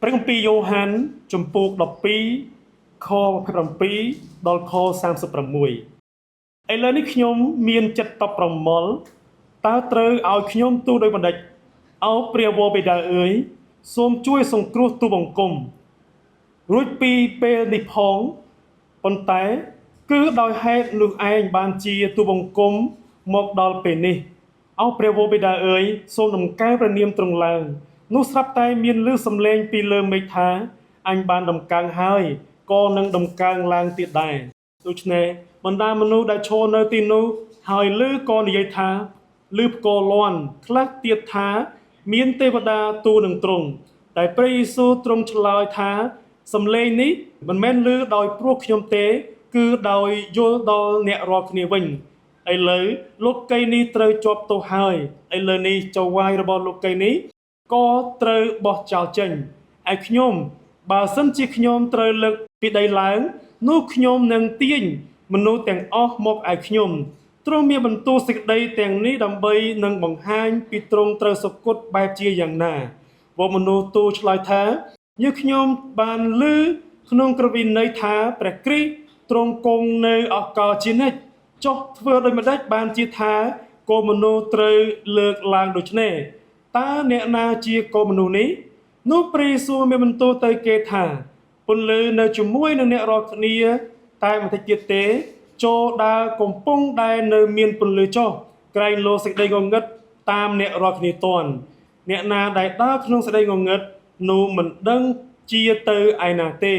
ព្រះគម្ពីរយ៉ូហានជំពូក12ខ27ដល់ខ36ឥឡូវនេះខ្ញុំមានចិត្តតបប្រមល់តើត្រូវឲ្យខ្ញុំទូលដោយបណ្ឌិតអោព្រះវរបិតាអើយសូមជួយសង្គ្រោះទូលបង្គំរួចពីពេលនេះផងប៉ុន្តែគឺដោយហេតុនោះឯងបានជាទូលបង្គំមកដល់ពេលនេះអោព្រះវរបិតាអើយសូមតម្កើងព្រះនាមទ្រង់ឡើងនោះស្រាប់តែមានឮសំឡេងពីលើមេឃថាអញបានតម្កើងហើយក៏នឹងតម្កើងឡើងទៀតដែរដូច្នេះបណ្ដាមនុស្សដែលឈរនៅទីនោះហើយឮក៏និយាយថាឮផ្គរលាន់ខ្លះទៀតថា មានទេវតាទូលនឹងទ្រង់តែព្រះយេស៊ូវទ្រង់ឆ្លើយថាសំឡេងនេះមិនមែនឮដោយព្រោះខ្ញុំទេ គឺដោយយល់ដល់អ្នករាល់គ្នាវិញឥឡូវលោកីនេះត្រូវជាប់ទោសហើយឥឡូវនេះចៅហ្វាយរបស់លោកីនេះក៏ត្រូវបោះចោលចេញឯខ្ញុំបើសិនជាខ្ញុំត្រូវលើកពីដីឡើង នោះខ្ញុំនឹងទាញមនុស្សទាំងអស់មកឯខ្ញុំទ្រង់មានបន្ទូលសេចក្តីទាំងនេះដើម្បីនឹងបង្ហាញពីទ្រង់ត្រូវសុគតបែបជាយ៉ាងណាវមនុស្សទូលឆ្លើយថាយើងខ្ញុំបានឮក្នុងក្រវិន័យថាព្រះគ្រីស្ទទ្រង់គង់នៅអស់កលជានិច្ចចុះធ្វើដូចម្តេចបានជាថាកូនមនុស្សត្រូវលើកឡើងដូច្នេះតើអ្នកណាជាកូនមនុស្សនេះនោះព្រះយេស៊ូវមានបន្ទូលទៅគេថាពន្លឺនៅជាមួយនឹងអ្នករាល់គ្នាតែបន្តិចទៀតទេ ចូលដើរកំពុងដែលនៅមានពន្លឺចុះក្រែងលោសេចក្តីងងឹតតាមអ្នករាល់គ្នាតន់អ្នកណាដែលដើរក្នុងសេចក្តីងងឹតនោះមិនដឹងជាទៅឯណាទេ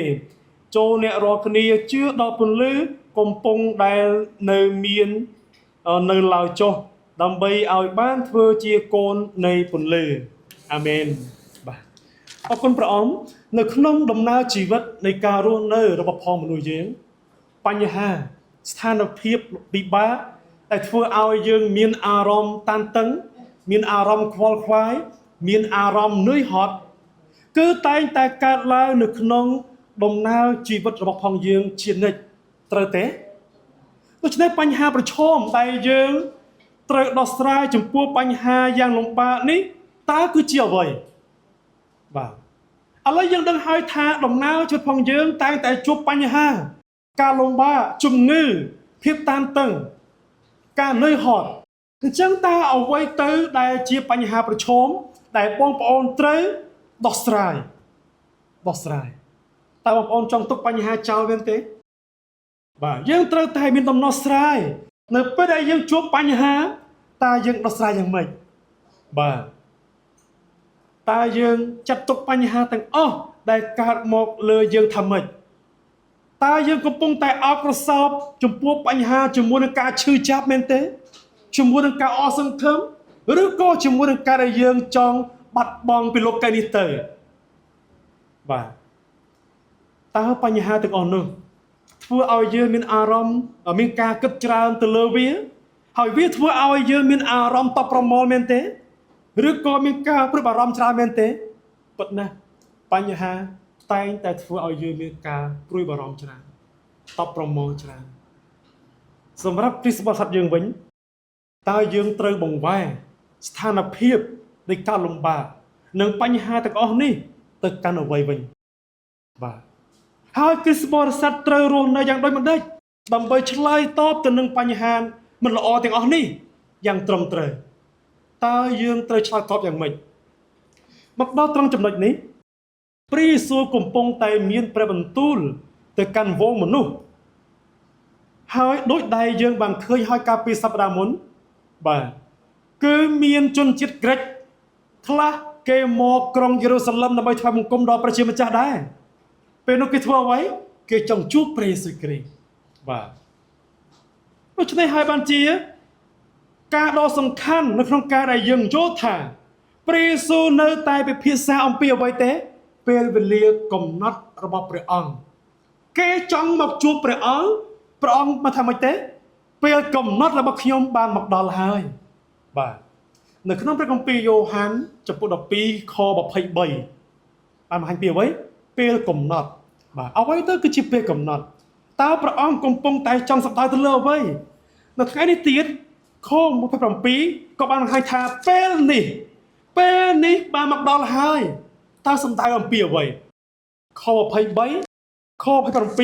ចូលអ្នករាល់គ្នាជឿដល់ពន្លឺកំពុងដែលនៅមាននៅឡើយចុះដើម្បីឲ្យបានធ្វើជាកូននៃពន្លឺអាមែនបាទអរគុណព្រះអង្គនៅក្នុងដំណើរជីវិតនៃការរស់នៅរបស់ផងមនុស្សយើង បញ្ហាស្ថានភាពពិបាកដែលធ្វើឲ្យយើងមានអារម្មណ៍តានតឹងមានអារម្មណ៍ខ្វល់ខ្វាយមានអារម្មណ៍នឿយហត់គឺតែងតែកើតឡើងនៅក្នុងដំណើរជីវិតរបស់ផងយើងជានិច្ចត្រូវទេដូច្នេះបញ្ហាប្រឈមដែលយើងត្រូវដោះស្រាយចំពោះបញ្ហាយ៉ាងលំបាកនេះតើគឺជាអ្វីបាទឥឡូវយើងដឹងហើយថាដំណើរជីវិតផងយើងតែងតែជួបបញ្ហា ការលំបាកជំងឺភាពតានតឹងការនឿយហត់អញ្ចឹងតើអ្វីទៅដែលជាបញ្ហាប្រឈមដែលបងប្អូនត្រូវដោះស្រាយដោះស្រាយតើបងប្អូនចង់ទុកបញ្ហាចោលវិញទេបាទយើងត្រូវតែមានដំណោះស្រាយនៅពេលដែលយើងជួបបញ្ហាតើយើងដោះស្រាយយ៉ាងម៉េចបាទតើយើងចាត់ទុកបញ្ហាទាំងអស់ដែលកើតមកលើយើងថាម៉េច តើយើងកំពុងតែអោបក្រសោបចំពោះបញ្ហាជាមួយនឹងការឈឺចាប់មែនទេជាមួយនឹងការអស់សង្ឃឹមឬក៏ជាមួយនឹងការដែលយើងចង់បាត់បង់ពីលោកីនេះទៅបាទតើបញ្ហាទាំងអស់នោះធ្វើឲ្យយើងមានអារម្មណ៍មានការគិតច្រើនទៅលើវាហើយវាធ្វើឲ្យយើងមានអារម្មណ៍តបប្រមល់មែនទេឬក៏មានការព្រួយបារម្ភច្រើនមែនទេពិតណាស់បញ្ហាតែងតែធ្វើឲ្យយើងមានការព្រួយបារម្ភច្រើនតបប្រមល់ច្រើនសម្រាប់គ្រិស្តបរិស័ទយើងវិញតើយើងត្រូវបង្វែរស្ថានភាពនៃការលំបាកនិងបញ្ហាទាំងអស់នេះទៅកាន់អ្វីវិញបាទហើយគ្រិស្តបរិស័ទត្រូវរស់នៅយ៉ាងដូចម្តេចដើម្បីឆ្លើយតបទៅនឹងបញ្ហាមិនល្អទាំងអស់នេះយ៉ាងត្រឹមត្រូវតើយើងត្រូវឆ្លើយតបយ៉ាងម៉េចមកដល់ត្រង់ចំណុចនេះព្រះយេស៊ូវកំពុងតែមានព្រះបន្ទូលទៅកាន់ហ្វូងមនុស្សហើយដូចដែលយើងបានឃើញហើយកាលពីសប្តាហ៍មុនបាទគឺមានជនជាតិក្រិកខ្លះគេមកក្រុងយេរូសាឡឹមដើម្បីថ្វាយបង្គំដល់ព្រះជាម្ចាស់ដែរពេលនោះគេធ្វើអ្វីគេចង់ជួបព្រះយេស៊ូវគ្រីស្ទបាទដូច្នេះហើយបានជាការដ៏សំខាន់នៅក្នុងការដែលយើងយល់ថាព្រះយេស៊ូវនៅតែពិភាក្សាអំពីអ្វីទេពេលវេលាកំណត់របស់ព្រះអង្គគេចង់មកជួបព្រះអង្គព្រះអង្គមកថាម៉េចទេពេលកំណត់របស់ខ្ញុំបានមកដល់ហើយបាទនៅក្នុងព្រះគម្ពីរយ៉ូហានចំពុក12ខ23បានបង្ហាញពីអ្វីពេលកំណត់បាទអ្វីទៅគឺជាពេលកំណត់តើព្រះអង្គកំពុងតែចង់សម្ដៅទៅលើអ្វីនៅថ្ងៃនេះទៀតខ27ក៏បានបង្ហាញថាពេលនេះពេលនេះបានមកដល់ហើយ តើសំដៅអំពីអ្វីខ23ខ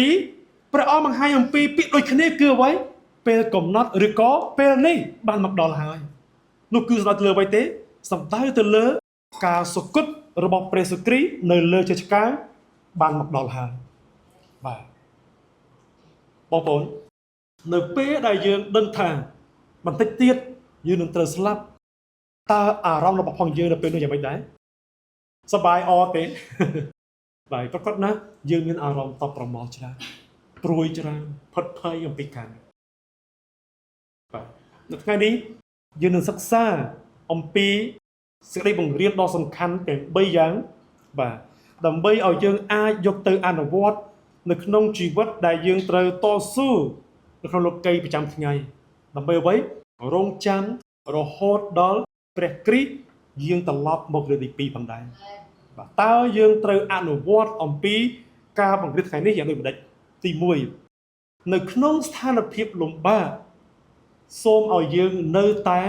27ព្រះអង្គបង្ហាញអំពីពាក្យដូចគ្នាគឺអ្វីពេលកំណត់ឬក៏ពេលនេះបានមកដល់ហើយនោះគឺសំដៅទៅលើអ្វីទេសំដៅទៅលើការសុគតរបស់ព្រះយេស៊ូវគ្រីស្ទនៅលើឈើឆ្កាងបានមកដល់ហើយបាទបងប្អូននៅពេលដែលយើងដឹងថាបន្តិចទៀតយើងនឹងត្រូវស្លាប់តើអារម្មណ៍របស់ផងយើងនៅពេលនោះយ៉ាងម៉េចដែរសប្បាយអត់ទេ បាទប្រកបណាស់យើងមានអារម្មណ៍តបប្រមល់ច្រើនព្រួយច្រើនផិតភ័យអំពីការនេះបាទនៅថ្ងៃនេះយើងនឹងសិក្សាអំពីសេចក្តីបង្រៀនដ៏សំខាន់ទាំង3យ៉ាងបាទដើម្បីឲ្យយើងអាចយកទៅអនុវត្តនៅក្នុងជីវិតដែលយើងត្រូវតស៊ូនៅក្នុងលោកីយ៍ប្រចាំថ្ងៃដើម្បីអ្វីរងចាំរហូតដល់ព្រះគ្រីស្ទយាងត្រឡប់មកលើកទី2ផងដែរ បាទតើយើងត្រូវអនុវត្តអំពីការបង្រៀនថ្ងៃនេះយ៉ាងដូចម្តេចទី1នៅក្នុងស្ថានភាពលំបាកសូមឲ្យយើងនៅតែ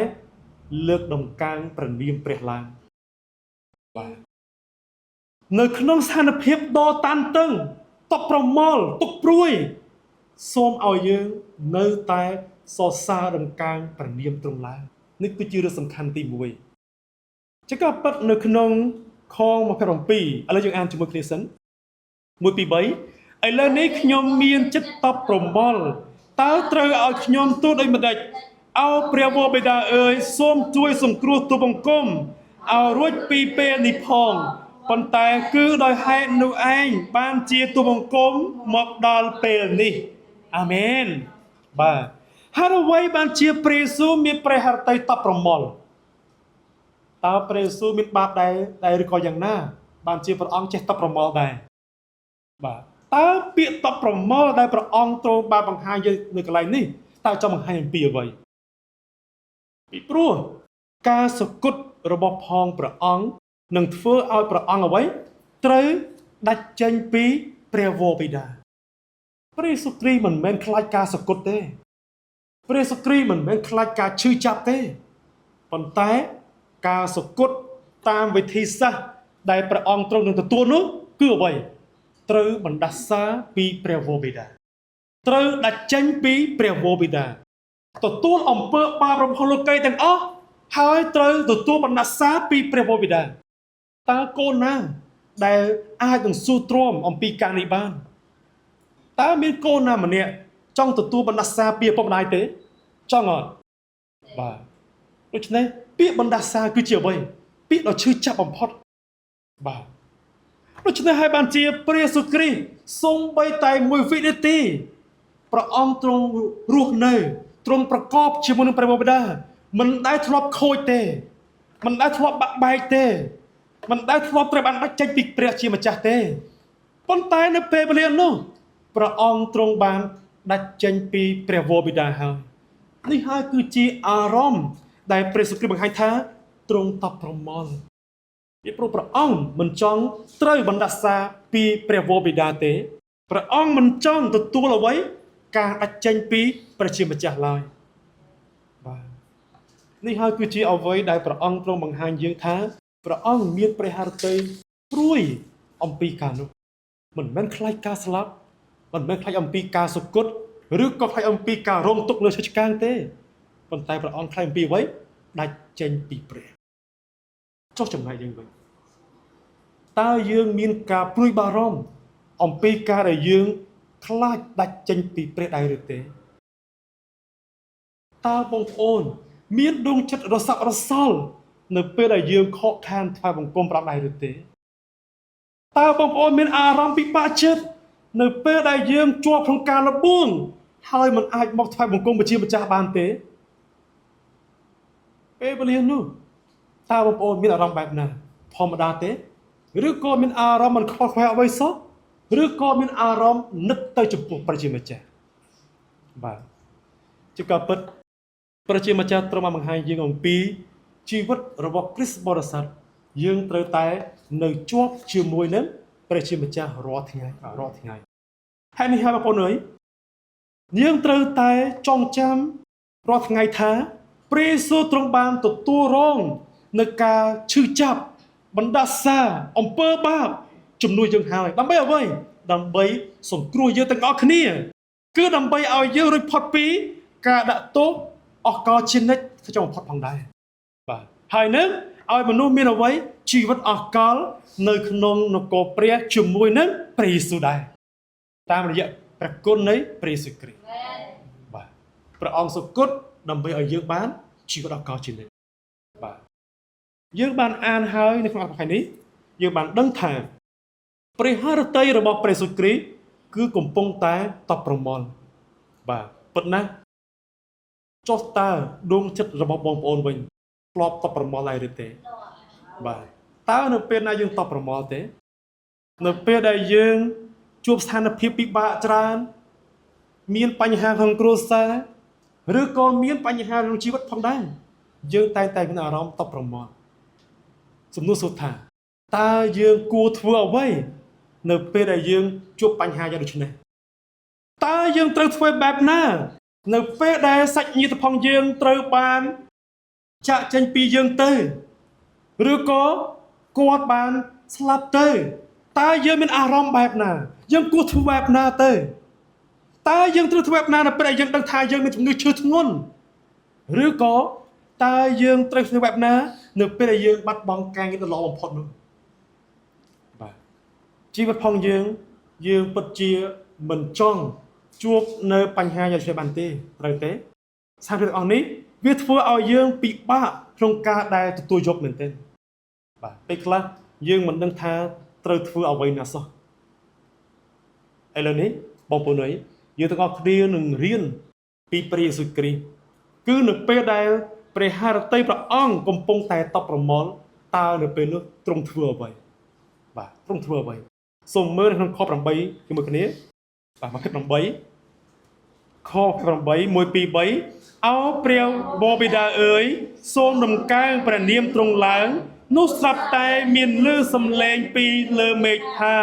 លើកដំកើងព្រះនាមព្រះឡើងបាទនៅក្នុងស្ថានភាពដ៏តានតឹងតក់ប្រមល់ទុកព្រួយសូមឲ្យយើងនៅតែសរសើរដំកើងព្រះនាមទ្រង់ឡើងនេះគឺជារឿងសំខាន់ទី1 ចកពិតនៅក្នុងខ27ឥឡូវយើងអានជាមួយគ្នាសិន1 2 3ឥឡូវនេះខ្ញុំមានចិត្តតបប្រមល់តើត្រូវឲ្យខ្ញុំទូលដូចម្ដេចអោព្រះវរបិតាអើយសូមជួយសង្គ្រោះទូលបង្គំឲ្យរួចពីពេលនេះផងប៉ុន្តែគឺដោយហេតុនោះឯងបានជាទូលបង្គំមកដល់ពេលនេះអាមែនបាទហើយអ្វីបានជាព្រះយេស៊ូវមានព្រះហឫទ័យតបប្រមល់ តើព្រះយេស៊ូវមានបាបដែរដែរឬក៏យ៉ាងណា បានជាព្រះអង្គចេះតបប្រមល់ដែរបាទតើពាក្យតបប្រមល់ដែលព្រះអង្គទ្រង់បានបង្ហាញយើងនៅកន្លែងនេះតើចង់បង្ហាញអំពីអ្វីពីព្រោះការសគត់របស់ផងព្រះអង្គនឹងធ្វើឲ្យព្រះអង្គអ្វីត្រូវដាច់ចេញពីព្រះវរបិតាព្រះយេស៊ូវគ្រីស្ទមិនមែនខ្លាចការសគត់ទេព្រះយេស៊ូវគ្រីស្ទមិនមែនខ្លាចការឈឺចាប់ទេប៉ុន្តែការសគត់តាមវិធីសាស្ត្រដែលព្រះអង្គទ្រង់នឹងទទួលនោះគឺអ្វីត្រូវបណ្ដាសាពីព្រះវរបិតាត្រូវដាច់ចេញពីព្រះវរបិតាទទួលអំពើបាបរបស់លោកីទាំងអស់ហើយត្រូវទទួលបណ្ដាសាពីព្រះវរបិតាតើកូនណាដែលអាចនឹងស៊ូទ្រាំអំពីការនេះបានតើមានកូនណាម្នាក់ចង់ទទួលបណ្ដាសាពីឪពុកម្ដាយទេចង់អត់បាទដូច្នេះពាក្យបណ្ដាសាគឺជាអ្វីពាក្យដ៏ឈឺចាប់បំផុតបាទដូច្នេះហើយបានជាព្រះយេស៊ូវគ្រីស្ទសូម្បីតែមួយវិនាទីព្រះអង្គទ្រង់រស់នៅទ្រង់ប្រកបជាមួយនឹងព្រះបិតាមិនដែលធ្លាប់ខូចទេមិនដែលធ្លាប់បាក់បែកទេមិនដែលធ្លាប់ត្រូវបានដាច់ចេញពីព្រះជាម្ចាស់ទេប៉ុន្តែនៅពេលវេលានោះព្រះអង្គទ្រង់បានដាច់ចេញពីព្រះវរបិតាហើយនេះហើយគឺជាអារម្មណ៍ដែលព្រះយេស៊ូវគ្រីស្ទបង្ហាញថាទ្រង់តបប្រមល់ពីព្រោះព្រះអង្គមិនចង់ត្រូវបណ្ដាសាពីព្រះវរបិតាទេព្រះអង្គមិនចង់ទទួលអ្វីការដាច់ចេញពីព្រះជាម្ចាស់ឡើយបាទនេះហើយគឺជាអ្វីដែលព្រះអង្គទ្រង់បង្ហាញយើងថាព្រះអង្គមានព្រះハរតីព្រួយអំពីការនោះមិនមែនខ្លាចការស្លាប់មិនមែនខ្លាចអំពីការសុគតឬក៏ខ្លាចអំពីការរងទុក្ខលើឈើឆ្កាងទេប៉ុន្តែព្រះអង្គខ្លាចអំពីអ្វីដាច់ចេញពីព្រះចុះចំណែកយើងវិញតើយើងមានការព្រួយបារម្ភអំពីការដែលយើងខ្លាចដាច់ចេញពីព្រះដែរឬទេតើបងប្អូនមានដួងចិត្តរសាក់រសល់នៅពេលដែលយើងខកខានថ្វាយបង្គំព្រះដែរឬទេតើបងប្អូនមានអារម្មណ៍ពិបាកចិត្តនៅពេលដែលយើងជាប់ក្នុងការលបួងហើយមិនអាចមកថ្វាយបង្គំព្រះជាម្ចាស់បានទេពេលវេលានោះតើបងប្អូនមានអារម្មណ៍បែបណាធម្មតាទេឬក៏មានអារម្មណ៍មិនខ្វល់ខ្វាយអ្វីសោះឬក៏មានអារម្មណ៍នឹកទៅចំពោះព្រះជាម្ចាស់បាទជាការពិតព្រះជាម្ចាស់ទ្រង់បានបង្ហាញយើងអំពីជីវិតរបស់គ្រិស្តបរិស័ទយើងត្រូវតែនៅជាប់ជាមួយនឹងព្រះជាម្ចាស់រាល់ថ្ងៃរាល់ថ្ងៃហើយនេះហើយបងប្អូនអើយយើងត្រូវតែចងចាំរាល់ថ្ងៃថាព្រះយេស៊ូវទ្រង់បានទទួលរងនៅការឈឺចាប់ បណ្ដាសាអំពើបាបជំនួសយើងហើយដើម្បីអ្វីដើម្បីសង្គ្រោះយើងទាំងអស់គ្នា គឺដើម្បីឲ្យយើងរួចផុតពីការដាក់ទោសអស់កលជានិច្ចទៅចុងបំផុតផងដែរបាទហើយនឹងឲ្យមនុស្សមានអ្វីជីវិតអស់កលនៅក្នុងនគរព្រះជាមួយនឹងព្រះយេស៊ូវដែរតាមរយៈព្រះគុណនៃព្រះយេស៊ូវគ្រីស្ទបាទព្រះអង្គសុគតដើម្បីឲ្យយើងបានជីវិតអស់កលជានិច្ចបាទយើងបានអានហើយនៅក្នុងអត្ថបទនេះយើងបានដឹងថាព្រះハរតីរបស់ព្រះយេស៊ូវគ្រីស្ទគឺកំពុងតែតបប្រមល់បាទពិតណាស់ចុះតើដួងចិត្តរបស់បងប្អូនវិញធ្លាប់តបប្រមល់ដែរឬទេបាទតើនៅពេលណាយើងតបប្រមល់ទេនៅពេលដែលយើងជួបស្ថានភាពពិបាកច្រើនមានបញ្ហាក្នុងគ្រួសារឬក៏មានបញ្ហាក្នុងជីវិតផងដែរយើងតែងតែមានអារម្មណ៍តបប្រមល់សំណួរសួរថាតើយើងគួរធ្វើអ្វីនៅពេលដែលយើងជួបបញ្ហាយ៉ាងដូចនេះតើយើងត្រូវធ្វើបែបណានៅពេលដែលសាច់ញាតិផងយើងត្រូវបានចាក់ចេញពីយើងទៅឬក៏គាត់បានស្លាប់ទៅតើយើងមានអារម្មណ៍បែបណាយើងគួរធ្វើបែបណាទៅតើយើងត្រូវធ្វើបែបណានៅពេលដែលយើងដឹងថាយើងមានជំងឺឈឺធ្ងន់ឬក៏តើយើងត្រូវធ្វើបែបណានៅពេលដែលយើងបាត់បង់ការងារដ៏ល្អបំផុតនោះបាទជីវិតផងយើងយើងពិតជាមិនចង់ជួបនៅបញ្ហាយ៉ាងនេះបានទេត្រូវទេស្ថានភាពទាំងអស់នេះវាធ្វើឲ្យយើងពិបាកក្នុងការដែលទទួលយកមែនទែនបាទពេលខ្លះយើងមិនដឹងថាត្រូវធ្វើអ្វីណាសោះឥឡូវនេះបងប្អូនអើយយើងទាំងអស់គ្នានឹងរៀនពីព្រះយេស៊ូវគ្រីស្ទគឺនៅពេលដែលព្រះハរតីព្រះអង្គកំពុងតែតបប្រមល់តើនៅពេលនោះទ្រង់ធ្វើអ្វីបាទទ្រង់ធ្វើអ្វីសូមមើលនៅក្នុងខ8ជាមួយគ្នាបាទ28ខ8 1 2 3អោព្រះបបិតាអើយសូមដំកើងព្រះនាមទ្រង់ឡើងនោះស្រាប់តែមានលឺសំឡេងពីលើមេឃថា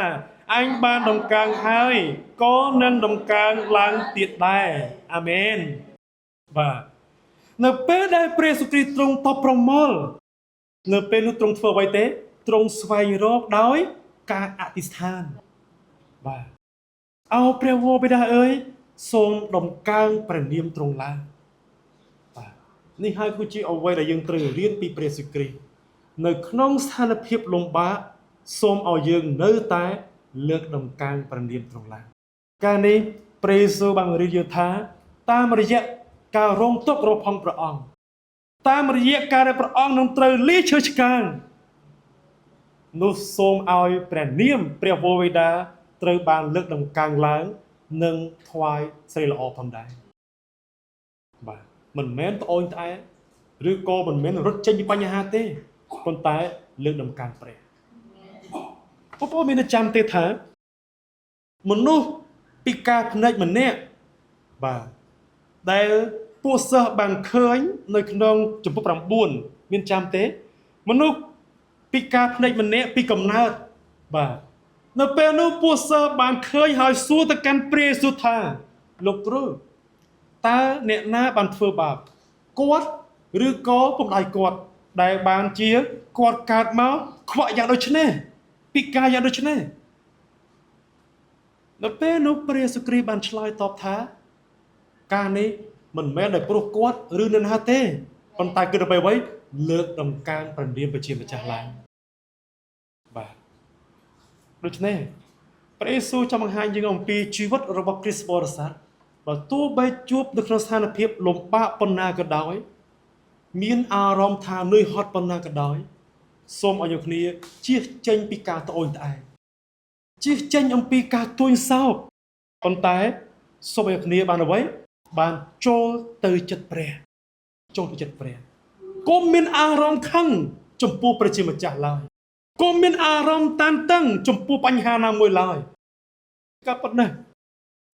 អញបានដំកើងហើយក៏នឹងដំកើងឡើងទៀតដែរអាមែនបាទនៅពេលដែលព្រះយេស៊ូវគ្រីស្ទទ្រង់តបប្រមល់នៅពេលនោះទ្រង់ធ្វើអ្វីទេទ្រង់ស្វែងរកដោយការអធិស្ឋានបាទអោព្រះវរបិតាអើយសូមដំកើងព្រះនាមទ្រង់ឡើងបាទនេះហើយគឺជាអ្វីដែលយើងត្រូវរៀនពីព្រះយេស៊ូវគ្រីស្ទនៅក្នុងស្ថានភាពលំបាកសូមឲ្យយើងនៅតែលើកដំកើងព្រះនាមទ្រង់ឡើងការនេះព្រះយេស៊ូវបានរៀនយើងថាតាមរយៈការរងទុក្ខរបស់ផងព្រះអង្គតាមរយៈការដែលព្រះអង្គនឹងត្រូវលីឈើឆ្កាងនោះសូមឲ្យព្រះនាមព្រះវរបិតាត្រូវបានលើកដំកើងឡើងនិងថ្វាយសិរីល្អផងដែរបាទមិនមែនត្អូញត្អែឬក៏មិនមែនរត់ចេញពីបញ្ហាទេប៉ុន្តែលើកដំកើងព្រះបងប្អូនមានចាំទេថាមនុស្សពិការភ្នែកម្នាក់បាទដែលពួកសិស្សបានឃើញនៅក្នុងចំពុក9មានចាំទេមនុស្សពិការភ្នែកម្នាក់ពីកំណើតបាទនៅពេលនោះពួកសិស្សបានឃើញហើយសួរទៅកាន់ព្រះយេស៊ូវថាលោកគ្រូតើអ្នកណាបានធ្វើបាបគាត់ឬក៏ពុកដៃគាត់ដែលបានជាគាត់កើតមកខ្វាក់យ៉ាងដូចនេះពិការយ៉ាងដូចនេះនៅពេលនោះព្រះយេស៊ូវគ្រីស្ទបានឆ្លើយតបថាការនេះមិនមែនដោយព្រោះគាត់ឬនរណាទេប៉ុន្តែគឺដើម្បីអ្វីលើកដំកើងព្រះនាមព្រះជាម្ចាស់ឡើងបាទដូច្នេះព្រះយេស៊ូវចង់បង្ហាញយើងអំពីជីវិតរបស់គ្រិស្តបរិស័ទបើទោះបីជួបនៅក្នុងស្ថានភាពលំបាកប៉ុណ្ណាក៏ដោយមានអារម្មណ៍ថានឿយហត់ប៉ុណ្ណាក៏ដោយសូមឲ្យយកគ្នាជៀសចេញពីការត្អូញត្អែជៀសចេញអំពីការទួញសោកប៉ុន្តែសូមឲ្យគ្នាបានអ្វីបានចូលទៅចិត្តព្រះចូលទៅចិត្តព្រះកុំមានអារម្មណ៍ខឹងចំពោះព្រះជាម្ចាស់ឡើយកុំមានអារម្មណ៍តានតឹងចំពោះបញ្ហាណាមួយឡើយក៏ប៉ុណ្ណេះ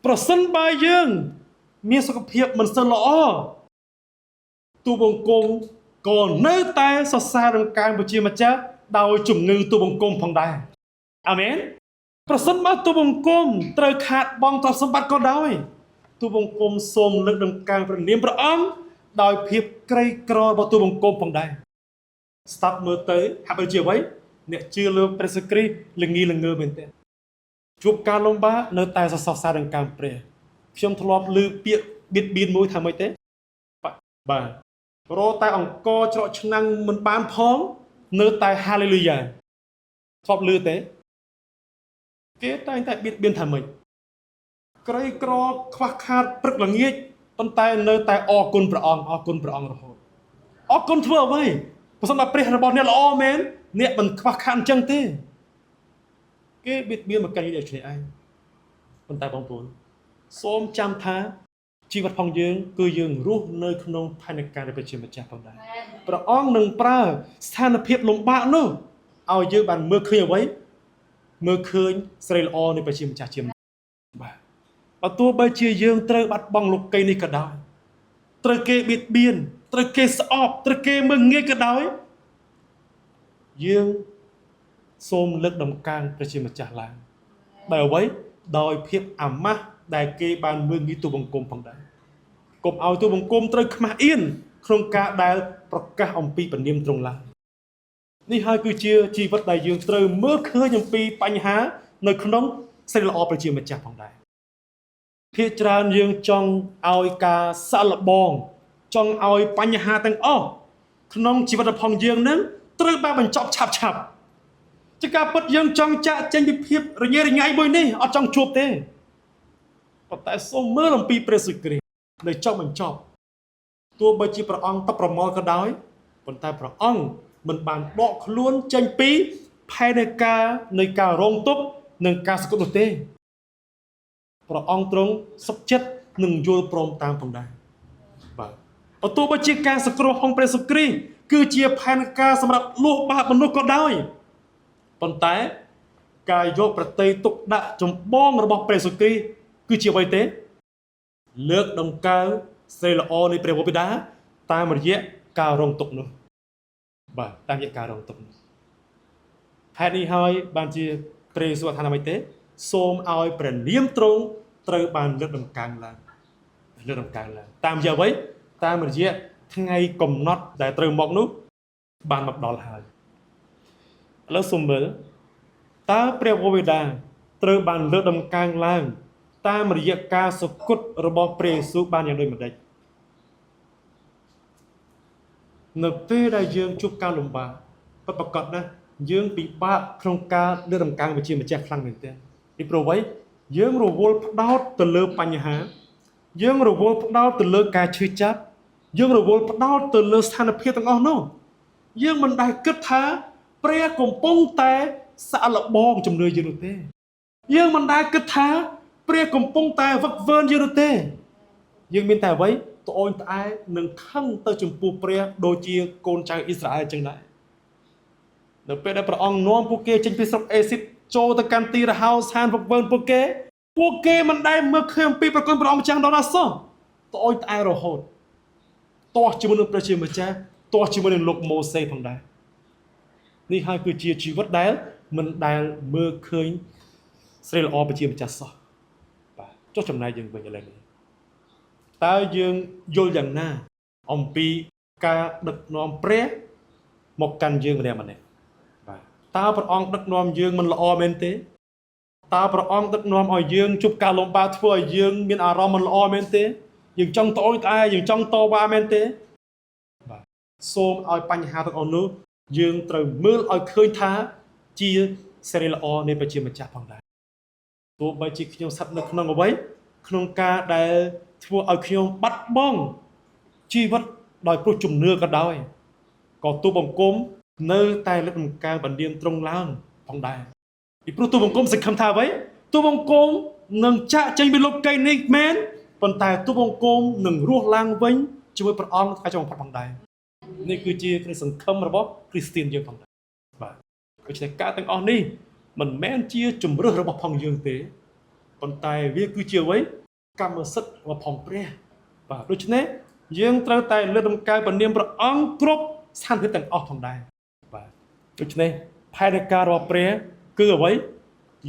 ប្រសិនបើយើងមានសុខភាពមិនសូវល្អទូបង្គំក៏នៅតែសរសើរនឹងការព្រះជាម្ចាស់ដោយជំងឺទូបង្គំផងដែរអាមែនប្រសិនបើទូបង្គំត្រូវខាតបង់ទ្រព្យសម្បត្តិក៏ដោយទូបង្គំសូមលើកដំកើងព្រះនាមព្រះអង្គដោយភាពក្រីក្ររបស់ទូបង្គំផងដែរស្ដាប់មើលទៅហាក់បីជាអ្វី អ្នកជឿលើព្រះយេស៊ូវគ្រីស្ទល្ងីល្ងើមែនទេជួបការលំបាកនៅតែសរសើរដង្កើងព្រះខ្ញុំធ្លាប់ឮពាក្យបៀតបៀនមួយថាម៉េចទេបាទរតែអង្គច្រកឆ្នាំងមិនបានផងនៅតែហាឡេលូយ៉ាធ្លាប់ឮទេគេតែងតែបៀតបៀនថាម៉េចក្រីក្រខ្វះខាតព្រឹកល្ងាចប៉ុន្តែនៅតែអរគុណព្រះអង្គអរគុណព្រះអង្គរហូតអរគុណធ្វើអ្វីប្រសិនបើព្រះរបស់អ្នកល្អមែនអ្នកមិនខ្វះខាតអញ្ចឹងទេគេបៀតបៀនមកកាន់យើងនេះឯងប៉ុន្តែបងប្អូនសូមចាំថាជីវិតផងយើងគឺយើងរស់នៅក្នុងផែនការនៃព្រះជាម្ចាស់ផងដែរព្រះអង្គនឹងប្រើស្ថានភាពលំបាកនោះឲ្យយើងបានមើលឃើញអ្វីមើលឃើញស្រីល្អនៃព្រះជាម្ចាស់ជាបាទបើទោះបីជាយើងត្រូវបាត់បង់លោកីយ៍នេះក៏ដោយត្រូវគេបៀតបៀនត្រូវគេស្អប់ត្រូវគេមើលងាយក៏ដោយយើងសូមលើកដំកើងព្រះជាម្ចាស់ឡើងដោយអ្វីដោយភាពអាម៉ាស់ដែលគេបានមើលងាយទូបង្គំផងដែរកុំឲ្យទូបង្គំត្រូវខ្មាស់អៀនក្នុងការដែលប្រកាសអំពីព្រះនាមទ្រង់ឡើងនេះហើយគឺជាជីវិតដែលយើងត្រូវមើលឃើញអំពីបញ្ហានៅក្នុងសិរីល្អព្រះជាម្ចាស់ផងដែរភាគច្រើនយើងចង់ឲ្យការសាក់លបងចង់ឲ្យបញ្ហាទាំងអស់ក្នុងជីវិតរបស់យើងនឹងត្រូវបានបញ្ចប់ឆាប់ឆាប់ជាការពិតយើងចង់ចាក់ចេញពីភាពរញ៉េរញ៉ៃមួយនេះអត់ចង់ជួបទេប៉ុន្តែសូមមើលអំពីព្រះយេស៊ូវគ្រីស្ទនៅចុងបញ្ចប់ទោះបីជាព្រះអង្គតប្រមល់ក៏ដោយប៉ុន្តែព្រះអង្គមិនបានដកខ្លួនចេញពីផែនការនៃការរងទុក្ខនិងការសគត់នោះទេព្រះអង្គទ្រង់សុខចិត្តនិងយល់ព្រមតាមផងដែរបាទបើទោះបីជាការសង្គ្រោះของព្រះយេស៊ូវគ្រីស្ទគឺជាផែនការសម្រាប់លួសបាបមនុស្សក៏ដោយប៉ុន្តែការយកប្រតិយទុកដាក់ចម្បងរបស់ព្រះយេស៊ូវគ្រីស្ទគឺជាអ្វីទេលើកដំកើងស្រីល្អនៃព្រះវរបិតាតាមរយៈការរងទុក្ខនោះបាទតាមរយៈការរងទុក្ខនោះហេតុនេះហើយបានជាព្រះយេស៊ូវថាម៉េចទេសូមឲ្យព្រះនាមទ្រង់ត្រូវបានលើកដំកើងឡើងលើកដំកើងឡើងតាមរយៈអ្វីតាមរយៈថ្ងៃកំណត់ដែលត្រូវមកនោះបានមកដល់ហើយឥឡូវសូមមើលតើព្រះវរបិតាត្រូវបានលើកដំកើងឡើងតាមរយៈការសគត់របស់ព្រះយេស៊ូវបានយ៉ាងដូចម្តេចនៅពេលដែលយើងជួបការលំបាកពិតប្រាកដណាស់យើងពិបាកក្នុងការលើកដំកើងវិជាម្ចាស់ខ្លាំងមែនទែនពីព្រោះអ្វីយើងរវល់ផ្ដោតទៅលើបញ្ហាយើងរវល់ផ្ដោតទៅលើការឈឺចាប់យើងរវល់ផ្ដោតទៅលើស្ថានភាពទាំងអស់នោះយើងមិនដែលគិតថាព្រះកំពុងតែសាក់លបងជំនឿយើងនោះទេយើងមិនដែលគិតថាព្រះកំពុងតែវឹកវើយើងនោះទេយើងមានតែអ្វីត្អូញត្អែនិងខឹងទៅចំពោះព្រះដូចជាកូនចៅអ៊ីស្រាអែលចឹងដែរនៅពេលដែលព្រះអង្គនាំពួកគេចេញពីស្រុកអេស៊ីបចូលទៅកាន់ទីរហោស្ថានវឹកវើពួកគេពួកគេមិនដែលមើលឃើញអំពីប្រគុណព្រះអង្គម្ចាស់ដល់ណាសោះត្អូញត្អែរហូតទាស់ជាមួយនឹងព្រះជាម្ចាស់ទាស់ជាមួយនឹងលោកម៉ូសេផងដែរនេះហើយគឺជាជីវិតដែលមិនដែលមើលឃើញស្រីល្អព្រះជាម្ចាស់សោះបាទចុះចំណែកយើងវិញឥឡូវនេះតើយើងយល់យ៉ាងណាអំពីការដឹកនាំព្រះមកកាន់យើងម្នាក់ម្នាក់បាទតើព្រះអង្គដឹកនាំយើងមិនល្អមែនទេតើព្រះអង្គដឹកនាំឲ្យយើងជួបការលំបាកធ្វើឲ្យយើងមានអារម្មណ៍មិនល្អមែនទេយើងចង់ត្អូញត្អែយើងចង់តវ៉ាមែនទេបាទសូមឲ្យបញ្ហាទាំងអស់នោះយើងត្រូវមើលឲ្យឃើញថាជាសិរីល្អនៃព្រះជាម្ចាស់ផងដែរទោះបីជាខ្ញុំស្ថិតនៅក្នុងអ្វីក្នុងការដែលធ្វើឲ្យខ្ញុំបាត់បង់ជីវិតដោយព្រោះជំនឿក៏ដោយក៏ទូបង្គំនៅតែលើកដំកើងបណ្ឌៀមទ្រង់ឡើងផងដែរពីព្រោះទូបង្គំសង្ឃឹមថាអ្វីទូបង្គំនឹងចាក់ចេញពីលោកីយ៍នេះមែនប៉ុន្តែទូបង្គំនឹងរស់ឡើងវិញជាមួយព្រះអង្គថ្ងៃចុងបំផុតផងដែរនេះគឺជាក្តីសង្ឃឹមរបស់គ្រីស្ទៀនយើងផងដែរបាទដូច្នេះការទាំងអស់នេះមិនមែនជាជំរើសរបស់ផងយើងទេប៉ុន្តែវាគឺជាអ្វីកម្មសិទ្ធិរបស់ផងព្រះបាទដូច្នេះយើងត្រូវតែលើកដំកើងព្រះនាមព្រះអង្គគ្រប់ស្ថានភាពទាំងអស់ផងដែរបាទដូច្នេះផែនការរបស់ព្រះគឺអ្វី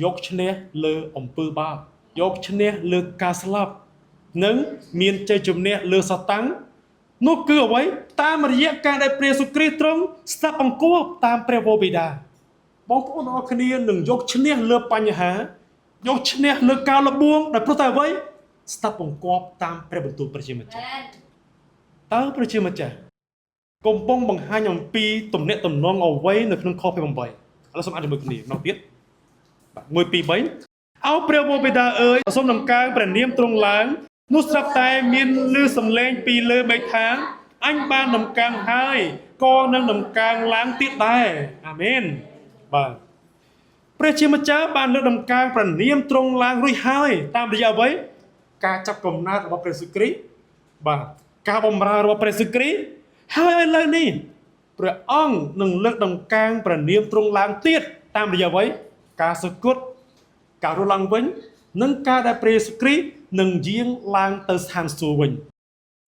យកឈ្នះលើអំពើបាបយកឈ្នះលើការស្លាប់និងមានជ័យជំនះលើសាតាំងនោះគឺអ្វីតាមរយៈការដែលព្រះយេស៊ូវគ្រីស្ទទ្រង់ស្ដាប់បង្គាប់តាមព្រះវរបិតា បងប្អូនទាំងអស់គ្នានឹងយកឈ្នះលើបញ្ហាយកឈ្នះលើការលបួងដោយព្រោះតែអ្វីស្ដាប់បង្គាប់តាមព្រះបន្ទូលព្រះជាម្ចាស់តើព្រះជាម្ចាស់កំពុងបង្ហាញអំពីទំនាក់ទំនងអ្វីនៅក្នុងខ28ឥឡូវសូមអានជាមួយគ្នាម្ដងទៀតបាទ1 2 3អោព្រះវរបិតាអើយសូមដំកើងព្រះនាមទ្រង់ឡើងនោះស្រាប់តែមានឮសំឡេងពីលើមេឃថាអញបានដំកើងហើយក៏នឹងដំកើងឡើងទៀតដែរអាមែនបាទព្រះជាម្ចាស់បានលើកដំកើងព្រះនាមទ្រង់ឡើងរួចហើយតាមរយៈអ្វីការចាប់កំណើតរបស់ព្រះយេស៊ូវគ្រីស្ទបាទការបម្រើរបស់ព្រះយេស៊ូវគ្រីស្ទហើយឥឡូវនេះព្រះអង្គនឹងលើកដំកើងព្រះនាមទ្រង់ឡើងទៀតតាមរយៈអ្វីការសុគតការរស់ឡើងវិញនិងការដែលព្រះយេស៊ូវគ្រីស្ទនឹងយាងឡើងទៅស្ថានសួគ៌វិញ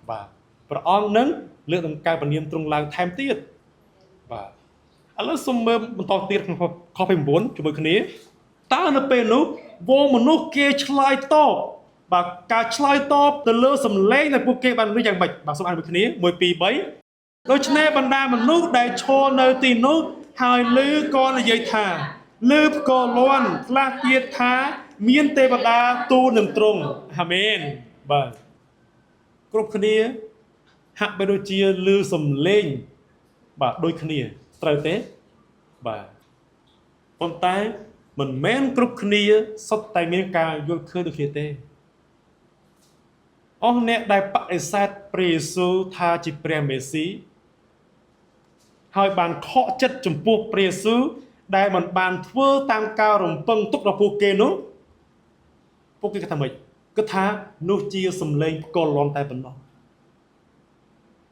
បាទព្រះអង្គនឹងលើកដំកើងព្រះនាមទ្រង់ឡើងថែមទៀតបាទឥឡូវសូមមើលបន្តទៀតក្នុងខ29ជាមួយគ្នាតើនៅពេលនោះវងមនុស្សគេឆ្លើយតបបាទការឆ្លើយតបទៅលើសំឡេងដែលពួកគេបានឮយ៉ាងម៉េចបាទសូមអានមួយគ្នា1 2 3ដូច្នេះបណ្ដាមនុស្សដែលឈរនៅទីនោះហើយឮក៏និយាយថាឮផ្គរលាន់ខ្លះទៀតថាមានទេវតាទូលនឹងទ្រង់អាមែនបាទគ្រប់គ្នាហាក់បីដូចជាឮសំឡេងបាទដូចគ្នាត្រូវទេបាទប៉ុន្តែមិនមែនគ្រប់គ្នាសុទ្ធតែមានការយល់ឃើញដូចគ្នាទេអស់អ្នកដែលបដិសេធព្រះយេស៊ូវថាជាព្រះមេស៊ីហើយបានខកចិត្តចំពោះព្រះយេស៊ូវដែលមិនបានធ្វើតាមការរំពឹងទុករបស់ពួកគេនោះពួកគេគិតថាម៉េចគិតថានោះជាសំឡេងផ្គរលាន់តែប៉ុណ្ណោះ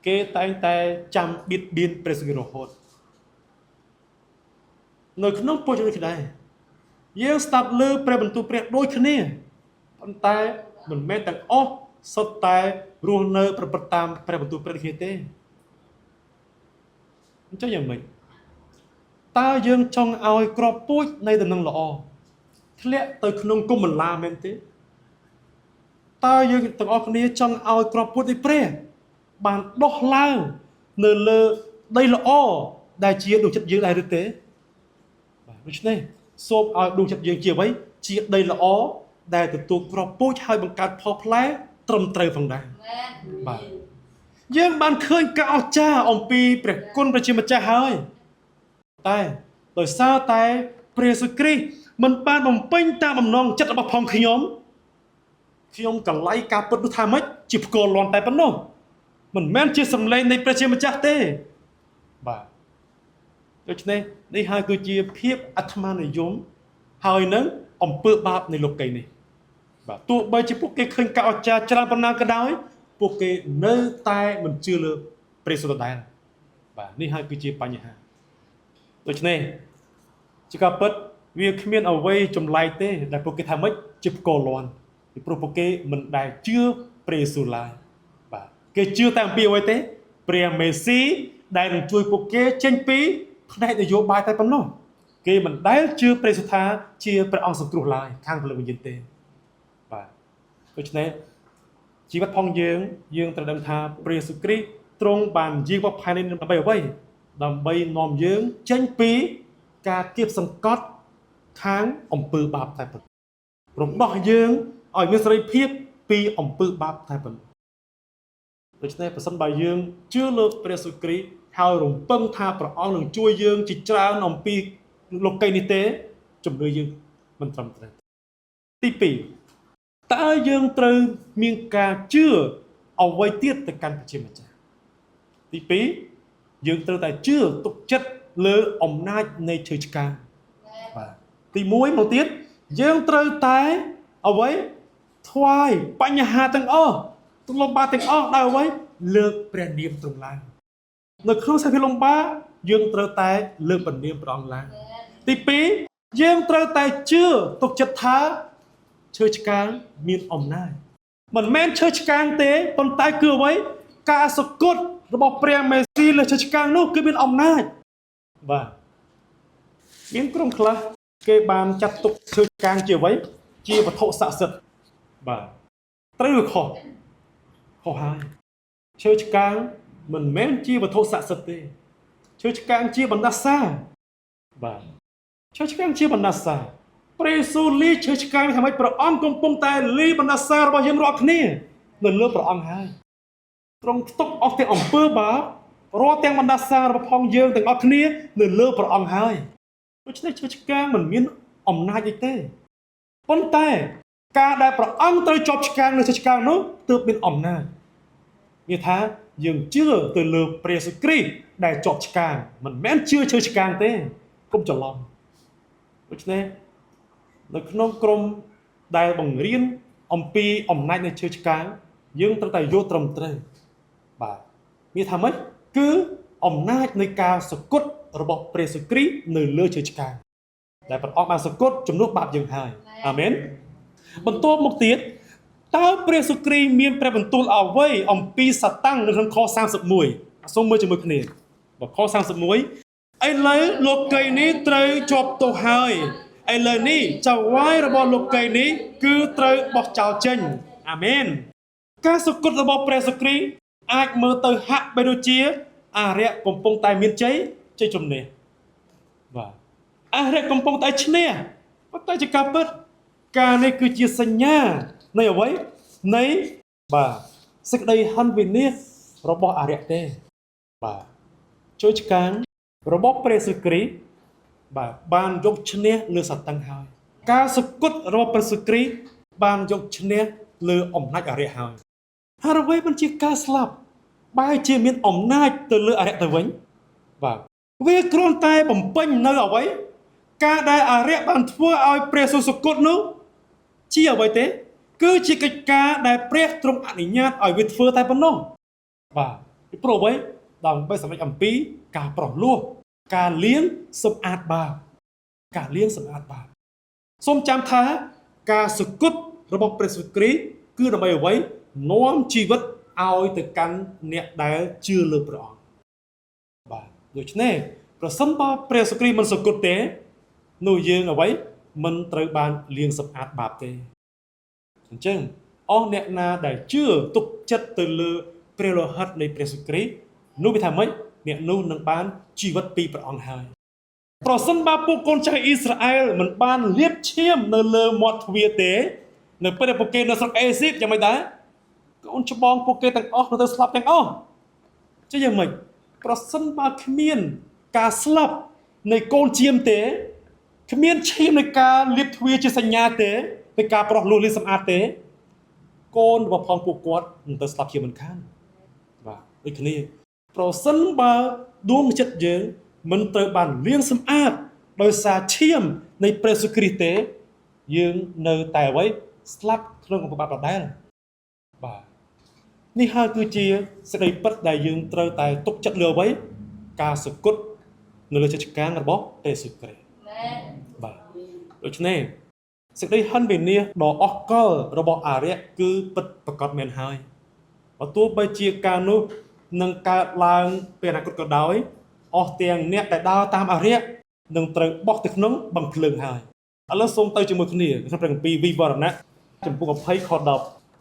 គេតែងតែចាំបៀតបៀនព្រះយេស៊ូវរហូតនៅក្នុងពុទ្ធដូចដែរយើងស្ដាប់លើព្រះបន្ទូលព្រះដូចគ្នាប៉ុន្តែមិនមែនទាំងអស់សុទ្ធតែរស់នៅប្រព្រឹត្តតាមព្រះបន្ទូលព្រះដូចគ្នាទេអញ្ចឹងយ៉ាងម៉េចតើយើងចង់ឲ្យក្របពូជនៃដំណឹងល្អធ្លាក់ទៅក្នុងគុំបន្លាមែនទេតើយើងទាំងអស់គ្នាចង់ឲ្យក្របពូជនៃព្រះបានដុះឡើងនៅលើដីល្អដែលជាដួងចិត្តយើងដែរឬទេបាទដូច្នេះសូមឲ្យដួងចិត្តយើងជាអ្វីជាដីល្អដែលទទួលគ្រាប់ពូជហើយបង្កើតផលផ្លែត្រឹមត្រូវផងដែរបាទយើងបានឃើញការអស្ចារ្យអំពីព្រះគុណព្រះជាម្ចាស់ហើយតែដោយសារតែព្រះយេស៊ូវគ្រីស្ទមិនបានបំពេញតាមបំណងចិត្តរបស់ផងខ្ញុំខ្ញុំកលៃការពិតនោះថាម៉េចជាផ្គរលាន់តែប៉ុណ្ណោះមិនមែនជាសម្លេងនៃព្រះជាម្ចាស់ទេបាទដូច្នេះនេះហើយគឺជាភាពអាត្មានិយមហើយនឹងអំពើបាបនៃលោកីនេះបាទទោះបីជាពួកគេឃើញការអស្ចារ្យច្រើនប៉ុណ្ណាក៏ដោយពួកគេនៅតែមិនជឿលើព្រះយេស៊ូវដដែលបាទនេះហើយគឺជាបញ្ហាដូច្នេះជាការពិតវាគ្មានអ្វីចម្លែកទេដែលពួកគេថាម៉េចជាផ្គរលាន់ពីព្រោះពួកគេមិនដែលជឿព្រះយេស៊ូវឡើយបាទគេជឿតែអំពីអ្វីទេព្រះមេស៊ីដែលនឹងជួយពួកគេចេញពីផ្នែកនយោបាយតែប៉ុណ្ណោះគេមិនដែលជឿព្រះយេស៊ូវថាជាព្រះអង្គសង្គ្រោះឡើយខាងព្រលឹងវិញ្ញាណទេបាទដូច្នេះជីវិតផងយើងយើងត្រូវដឹងថាព្រះយេស៊ូវគ្រីស្ទទ្រង់បានយាងមកផែននេះដើម្បីអ្វីដើម្បីនាំយើងចេញពីការគៀបសង្កត់ខាងអំពើបាបតែប៉ុណ្ណោះរំដោះយើងឲ្យមានសេរីភាពពីអំពើបាបតែប៉ុណ្ណោះដូច្នេះប្រសិនបើយើងជឿលើព្រះយេស៊ូវគ្រីស្ទហើយរំពឹងថាព្រះអង្គនឹងជួយយើងជាច្រើនអំពីលោកីនេះទេជំនឿយើងមិនត្រឹមត្រូវទី2តើយើងត្រូវមានការជឿអ្វីទៀតទៅកាន់ព្រះជាម្ចាស់ទី2យើងត្រូវតែជឿទុកចិត្តលើអំណាចនៃឈើឆ្កាងបាទទី1មកទៀតយើងត្រូវតែអ្វីថ្វាយបញ្ហាទាំងអស់ទុក្ខលំបាកទាំងអស់ដោយអ្វីលើកព្រះនាមទ្រង់ឡើងនៅក្នុងសភាលំបាកយើងត្រូវតែលើកព្រះនាមព្រះអង្គឡើងទី2យើងត្រូវតែជឿទុកចិត្តថាឈើឆ្កាងមានអំណាចមិនមែនឈើឆ្កាងទេប៉ុន្តែគឺអ្វីការសគត់របស់ព្រះមេស៊ីលើឈើឆ្កាងនោះគឺមានអំណាចបាទមានក្រុមខ្លះគេបានចាត់ទុកឈើឆ្កាងជាអ្វីជាវត្ថុស័ក្តិសិទ្ធិបាទត្រូវឬខុសខុសហើយឈើឆ្កាងមិនមែនជាវត្ថុស័ក្តិសិទ្ធិទេឈើឆ្កាងជាបណ្ដាសាបាទ ឈើឆ្កាងជាបណ្ដាសាព្រះយេស៊ូវលីឈើឆ្កាងថាម៉េចព្រះអង្គកំពុងតែលីបណ្ដាសារបស់យើងរាល់គ្នានៅលើព្រះអង្គហើយទ្រង់ផ្ទុកអស់ទាំងអំពើបាបរាល់ទាំងបណ្ដាសារបស់ផងយើងទាំងអស់គ្នានៅលើព្រះអង្គហើយដូច្នេះឈើឆ្កាងមិនមានអំណាចអីទេប៉ុន្តែការដែលព្រះអង្គត្រូវជាប់ឆ្កាងនៅឈើឆ្កាងនោះទើបមានអំណាចមានថាយើងជឿទៅលើព្រះយេស៊ូវគ្រីស្ទដែលជាប់ឆ្កាងមិនមែនជឿឈើឆ្កាងទេកុំច្រឡំដូច្នេះនៅក្នុងក្រុមដែលបង្រៀនអំពីអំណាចនៃឈើឆ្កាងយើងត្រូវតែយល់ត្រឹមត្រូវបាទមានថាម៉េចគឺអំណាចនៃការសគត់របស់ព្រះយេស៊ូវគ្រីស្ទនៅលើឈើឆ្កាងដែលព្រះអង្គបានសគត់ជំនួសបាបយើងហើយអាមែនបន្ទាប់មកទៀតតើព្រះយេស៊ូវគ្រីស្ទមានព្រះបន្ទូលអ្វីអំពីសាតាំងនៅក្នុងខ31សូមមើលជាមួយគ្នាបើខ31ឥឡូវលោកីនេះត្រូវជាប់ទោសហើយឥឡូវនេះចៅហ្វាយរបស់លោកីនេះគឺត្រូវបោះចោលចេញអាមែនការសគត់របស់ព្រះយេស៊ូវគ្រីស្ទអាចមើលទៅហាក់បីដូចជាអារក្សកំពុងតែមានជ័យជ័យជំនះបាទអារក្សកំពុងតែឈ្នះប៉ុន្តែជាការពិតការនេះគឺជាសញ្ញានៃអ្វីនៃបាទសេចក្តីហិនវិនាសរបស់អារក្សទេបាទជួយឆ្កាងរបស់ព្រះយេស៊ូវគ្រីស្ទបាទបានយកឈ្នះលើសាតាំងហើយការសគត់របស់ព្រះយេស៊ូវគ្រីស្ទបានយកឈ្នះលើអំណាចអារក្សហើយហើយអ្វីមិនជាការស្លាប់បែរជាមានអំណាចទៅលើអារក្សទៅវិញបាទវាគ្រាន់តែបំពេញនៅអ្វីការដែលអារក្សបានធ្វើឲ្យព្រះយេស៊ូវសគត់នោះជាអ្វីទេគឺជាកិច្ចការដែលព្រះទ្រង់អនុញ្ញាតឲ្យវាធ្វើតែប៉ុណ្ណោះបាទពីព្រោះអ្វីដើម្បីសម្រេចអំពីការប្រោះលោះការលាងសម្អាតបាបការលាងសម្អាតបាបសូមចាំថាការសគត់របស់ព្រះយេស៊ូវគ្រីស្ទគឺដើម្បីអ្វីនាំជីវិតឲ្យទៅកាន់អ្នកដែលជឿលើព្រះអង្គបាទដូច្នេះប្រសិនបើព្រះយេស៊ូវគ្រីស្ទមិនសគត់ទេនោះយើងអ្វីមិនត្រូវបានលាងសម្អាតបាបទេអញ្ចឹងអស់អ្នកណាដែលជឿទុកចិត្តទៅលើព្រះលោហិតនៃព្រះយេស៊ូវគ្រីស្ទនោះវាថាម៉េចអ្នកនោះនឹងបានជីវិតពីព្រះអង្គហើយប្រសិនបើពួកកូនចៅអ៊ីស្រាអែលមិនបានលាបឈាមនៅលើមាត់ទ្វារទេនៅពេលដែលពួកគេនៅស្រុកអេស៊ីបយ៉ាងម៉េចដែរកូនច្បងពួកគេទាំងអស់នឹងទៅស្លាប់ទាំងអស់ចេះយ៉ាងម៉េចប្រសិនបើគ្មានការស្លាប់នៃកូនជាមទេគ្មានឈាមនៃការលាបទ្វារជាសញ្ញាទេនៃការប្រោះលោះលាងសម្អាតទេកូនរបស់ផងពួកគាត់នឹងទៅស្លាប់ជាមិនខានបាទដូចគ្នាប្រសិនបើដួងចិត្តយើងមិនត្រូវបានលាងសម្អាតដោយសារឈាមនៃព្រះយេស៊ូវគ្រីស្ទទេយើងនៅតែអ្វីស្លាប់ក្នុងអំពើបាបដដែលបាទនេះហើយគឺជាសេចក្តីពិតដែលយើងត្រូវតែទុកចិត្តលើអ្វីការសគត់នៅលើចិត្តកាងរបស់ព្រះយេស៊ូវគ្រីស្ទបាទដូច្នេះសេចក្តីហិនវិនាសដ៏អស់កលរបស់អារក្សគឺពិតប្រាកដមែនហើយបើទោះបីជាការនោះនឹងកើតឡើងពេលអនាគតក៏ដោយអស់ទាំងអ្នកដែលដើរតាមអារក្សនឹងត្រូវបោះទៅក្នុងបឹងភ្លើងហើយឥឡូវសូមទៅជាមួយគ្នាក្នុងព្រះគម្ពីរវិវរណៈចំពុក20ខ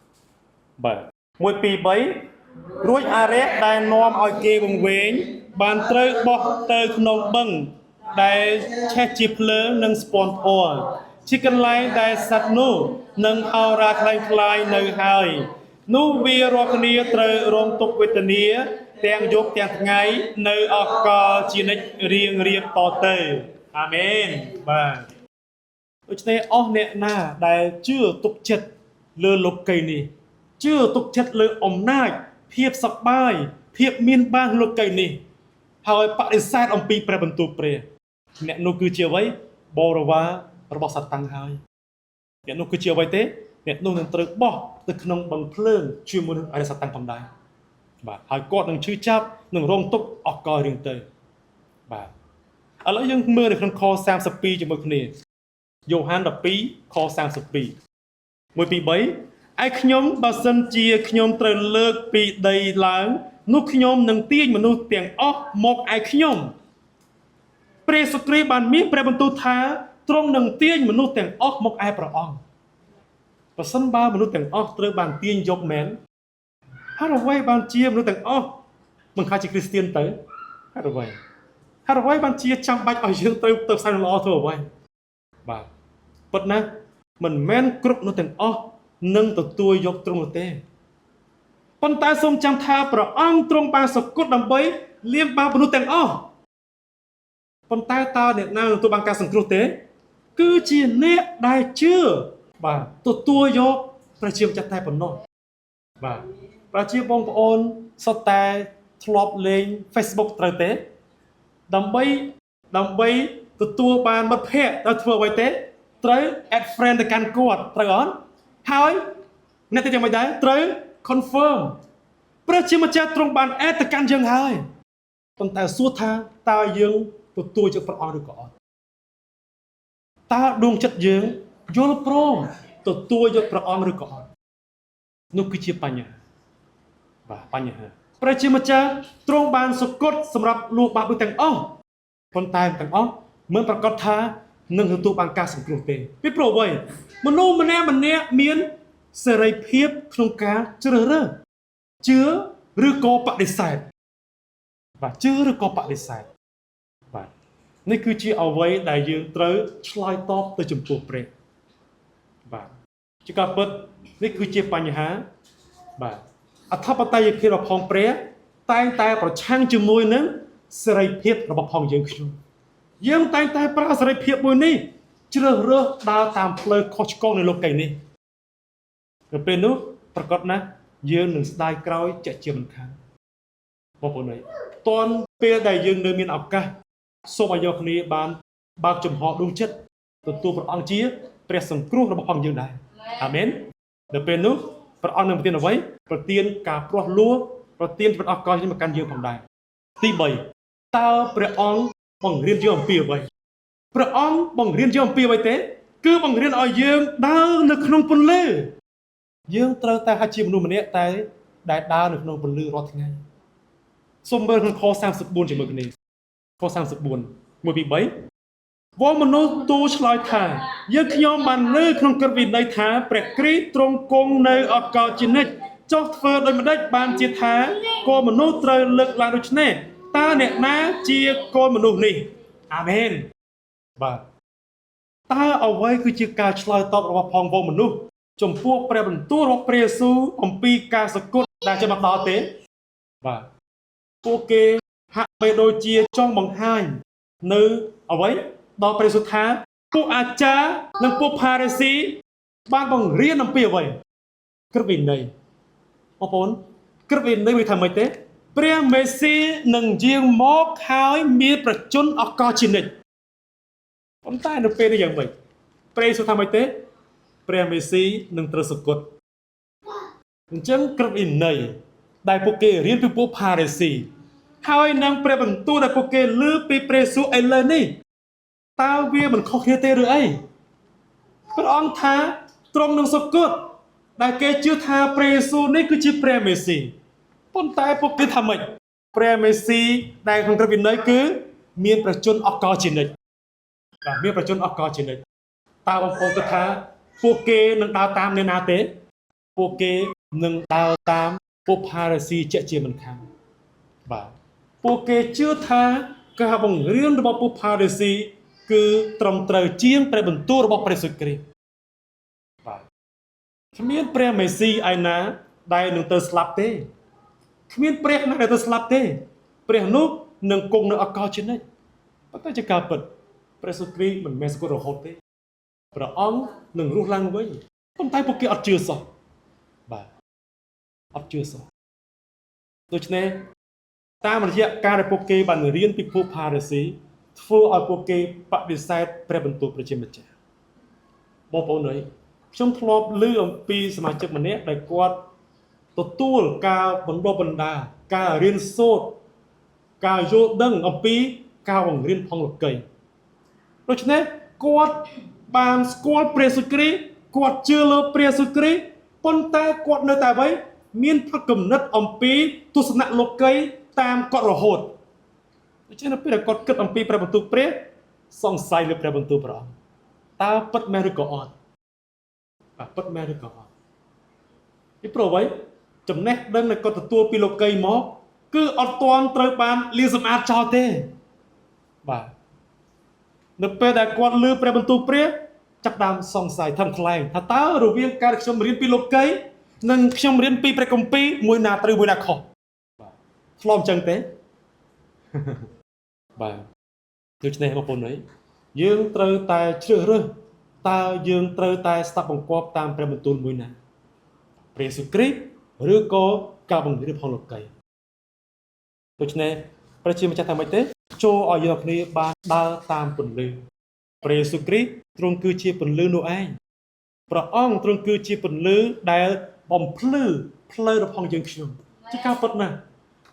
10បាទ1 2 3រួចអារក្សដែលនាំឲ្យគេវង្វេងបានត្រូវបោះទៅក្នុងបឹងដែលឆេះជាភ្លើងនិងស្ពាន់ធរជាកន្លែងដែលសត្វនោះនិងហោរាក្លែងក្លាយនៅហើយនោះវារាល់គ្នាត្រូវរងទុក្ខវេទនាទាំងយប់ទាំងថ្ងៃនៅអកលជានិច្ចរៀងរៀបតទៅអាមែនបាទដូច្នេះអស់អ្នកណាដែលជឿទុកចិត្តលើលោកីនេះជឿទុកចិត្តលើអំណាចភាពសប្បាយភាពមានបានលោកីនេះហើយបដិសេធអំពីព្រះបន្ទូលព្រះអ្នកនោះគឺជាអ្វីបរិវាររបស់សាតាំងហើយអ្នកនោះគឺជាអ្វីទេអ្នកនោះនឹងត្រូវបោះទៅក្នុងបឹងភ្លើងជាមួយនឹងអរិយសាតាំងផងដែរបាទហើយគាត់នឹងឈឺចាប់នឹងរងទុក្ខអស់កលរៀងទៅបាទឥឡូវយើងមើលនៅក្នុងខ32ជាមួយគ្នាយ៉ូហាន12ខ32 1 2 3ឯខ្ញុំបើសិនជាខ្ញុំត្រូវលើកពីដីឡើងនោះខ្ញុំនឹងទាញមនុស្សទាំងអស់មកឯខ្ញុំព្រះយេស៊ូវគ្រីស្ទបានមានព្រះបន្ទូលថាទ្រង់នឹងទាញមនុស្សទាំងអស់មកឯព្រះអង្គប្រសិនបើមនុស្សទាំងអស់ត្រូវបានទាញយកមែនហើយអ្វីបានជាមនុស្សទាំងអស់មិនខ្លាចជាគ្រីស្ទៀនទៅហើយអ្វី ហេតុអ្វីបានជាចាំបាច់ឲ្យយើងត្រូវទៅផ្សាយដំណឹងល្អធ្វើអ្វីបាទពិតណាស់មិនមែនគ្រប់នោះទាំងអស់នឹងទទួលយកទ្រង់នោះទេប៉ុន្តែសូមចាំថាព្រះអង្គទ្រង់បានសគត់ដើម្បីលាងបាបមនុស្សទាំងអស់ប៉ុន្តែតើអ្នកណាទទួលបានការសង្គ្រោះទេ គឺជាអ្នកដែលជឿបាទទទួលយកព្រះជាម្ចាស់តែប៉ុណ្ណោះបាទប្រជាបងប្អូនសុទ្ធតែធ្លាប់លេង Facebook ត្រូវទេដើម្បីដើម្បីទទួលបានមិត្តភ័ក្តិត្រូវធ្វើអ្វីទេត្រូវ add friend ទៅកាន់គាត់ត្រូវអត់ហើយអ្នកទៅយ៉ាងម៉េចដែរត្រូវ confirm ព្រះជាម្ចាស់ទ្រង់បាន add ទៅកាន់យើងហើយប៉ុន្តែសួរថាតើយើងទទួលយកព្រះអង្គឬក៏អត់តើដួងចិត្តយើងយល់ព្រមទទួលយកព្រះអង្គឬក៏អត់នោះគឺជាបញ្ហាបាទបញ្ហាព្រះជាម្ចាស់ទ្រង់បានសគត់សម្រាប់លួសបាបដូចទាំងអស់ប៉ុន្តែទាំងអស់មិនប្រកាសថានឹងទទួលបានការសង្គ្រោះទេពីព្រោះអ្វីមនុស្សម្នាក់ម្នាក់មានសេរីភាពក្នុងការជ្រើសរើសជឿឬក៏បដិសេធបាទជឿឬក៏បដិសេធបាទនេះគឺជាអ្វីដែលយើងត្រូវឆ្លើយតបទៅចំពោះព្រះបាទជាការពិតនេះគឺជាបញ្ហាបាទអធិបតេយ្យភាពរបស់ផងព្រះតែងតែប្រឆាំងជាមួយនឹងសេរីភាពរបស់ផងយើងខ្ញុំយើងតែងតែប្រើសេរីភាពមួយនេះជ្រើសរើសដើរតាមផ្លូវខុសឆ្គងនៃលោកីយ៍នេះនៅពេលនោះប្រកាសណាស់យើងនឹងស្ដាយក្រោយជាក់ជាមិនខានបងប្អូនអើយតន់ពេលដែលយើងនៅមានឱកាសសូមឲ្យយកគ្នាបានបើកចំហដួងចិត្តទទួលព្រះអង្គជាព្រះសង្គ្រោះរបស់ផងយើងដែរអាមែននៅពេលនោះព្រះអង្គនឹងប្រទានអ្វីប្រទានការប្រោះលោះប្រទានជីវិតអស់កលនេះមកកាន់យើងផងដែរទី3តើព្រះអង្គបង្រៀនយើងអំពីអ្វីព្រះអង្គបង្រៀនយើងអំពីអ្វីទេគឺបង្រៀនឲ្យយើងដើរនៅក្នុងពន្លឺយើងត្រូវតែហាត់ជាមនុស្សម្នាក់តែដែលដើរនៅក្នុងពន្លឺរាល់ថ្ងៃសូមមើលក្នុងខ34ជាមួយគ្នាខ34 1 2 3វងមនុស្សទូលឆ្លើយថាយើងខ្ញុំបានលើក្នុងក្រឹតវិន័យថាព្រះគ្រីស្ទទ្រង់គង់នៅអកលជានិច្ចចុះធ្វើដូចម្ដេចបានជាថាកូនមនុស្សត្រូវលើកឡើងដូច្នេះតើអ្នកណាជាកូនមនុស្សនេះអាមែនបាទតើអ្វីគឺជាការឆ្លើយតបរបស់ផងវងមនុស្សចំពោះព្រះបន្ទូលរបស់ព្រះយេស៊ូវអំពីការសគត់ដែលจะមកដល់ទេបាទពួកគេហាក់បីដូចជាចង់បង្ហាញនៅអ្វីដល់ព្រះយេស៊ូវថាពួកអាចារ្យនិងពួកផារ៉េស៊ីបានបង្រៀនអំពីអ្វីក្រឹតវិន័យបងប្អូនក្រឹតវិន័យវាថាម៉េចទេព្រះមេស៊ីនឹងយាងមកហើយមានប្រជញ្ញអកលជានិច្ចប៉ុន្តែនៅពេលនេះយ៉ាងម៉េចព្រះយេស៊ូវថាម៉េចទេព្រះមេស៊ីនឹងត្រូវសគត់អញ្ចឹងក្រឹតវិន័យដែលពួកគេរៀនពីពួកផារ៉េស៊ីហើយនឹងព្រះបន្ទូលដែលពួកគេឮពីព្រះយេស៊ូវឥឡូវនេះតើវាមិនខុសគ្នាទេឬអីព្រះអង្គថាទ្រង់នឹងសគត់ដែលគេជឿថាព្រះយេស៊ូវនេះគឺជាព្រះមេស៊ីប៉ុន្តែពួកគេថាម៉េចព្រះមេស៊ីដែលក្នុងក្រឹតវិន័យគឺមានប្រជញ្ញអកលជានិច្ចបាទមានប្រជញ្ញអកលជានិច្ចតើបងប្អូនគិតថាពួកគេនឹងដើរតាមអ្នកណាទេពួកគេនឹងដើរតាមពួកផារ៉េស៊ីជាក់ជាមិនខានបាទពួកគេជឿថាការបង្រៀនរបស់ពួកផារ៉េស៊ីគឺត្រឹមត្រូវជាងព្រះបន្ទូលរបស់ព្រះយេស៊ូវគ្រីស្ទបាទគ្មានព្រះមេស៊ីឯណាដែលនឹងទៅស្លាប់ទេគ្មានព្រះណាដែលទៅស្លាប់ទេព្រះនោះនឹងគង់នៅអកលជានិច្ចប៉ុន្តែជាការពិតព្រះយេស៊ូវគ្រីស្ទមិនមែនសគត់រហូតទេព្រះអង្គនឹងរស់ឡើងវិញប៉ុន្តែពួកគេអត់ជឿសោះបាទអត់ជឿសោះដូច្នេះតាមរយៈការដែលពួកគេបានរៀនពីពួកផារ៉េស៊ីធ្វើឲ្យពួកគេបដិសេធព្រះបន្ទូលព្រះជាម្ចាស់បងប្អូនអើយខ្ញុំធ្លាប់ឮអំពីសមាជិកម្នាក់ដែលគាត់ទទួលការបណ្ដុះបណ្ដាលការរៀនសូត្រការយល់ដឹងអំពីការបង្រៀនផងលោកីដូច្នេះគាត់បានស្គាល់ព្រះយេស៊ូវគ្រីស្ទគាត់ជឿលើព្រះយេស៊ូវគ្រីស្ទប៉ុន្តែគាត់នៅតែអ្វីមានផ្នត់គំនិតអំពីទស្សនៈលោកីតាមគាត់រហូតដូច្នេះនៅពេលដែលគាត់គិតអំពីព្រះបន្ទូលព្រះសង្ស័យលើព្រះបន្ទូលព្រះអង្គតើពិតមែនឬក៏អត់បាទពិតមែនឬក៏អត់ពីព្រោះអ្វីចំណេះដឹងដែលគាត់ទទួលពីលោកីមកគឺអត់ទាន់ត្រូវបានលាងសម្អាតចោលទេ បាទនៅពេលដែលគាត់ឮព្រះបន្ទូលព្រះចាប់ផ្ដើមសង្ស័យថឹងថ្លែងថាតើរវាងការដែលខ្ញុំរៀនពីលោកីនិងខ្ញុំរៀនពីព្រះគម្ពីរមួយណាត្រូវមួយណាខុសបាទធ្លាប់អញ្ចឹងទេ បាទដូច្នេះបងប្អូនអើយយើងត្រូវតែជ្រើសរើសតើយើងត្រូវតែស្ដាប់បង្គាប់តាមព្រះបន្ទូលមួយណាព្រះយេស៊ូវគ្រីស្ទឬក៏ការបង្រៀនរបស់លោកីដូច្នេះព្រះជាម្ចាស់ថាម៉េចទេចូលឲ្យយើងគ្នាបានដើរតាមពន្លឺព្រះយេស៊ូវគ្រីស្ទទ្រង់គឺជាពន្លឺនោះឯងព្រះអង្គទ្រង់គឺជាពន្លឺដែលបំភ្លឺផ្លូវរបស់យើងខ្ញុំជាការពិតណាស់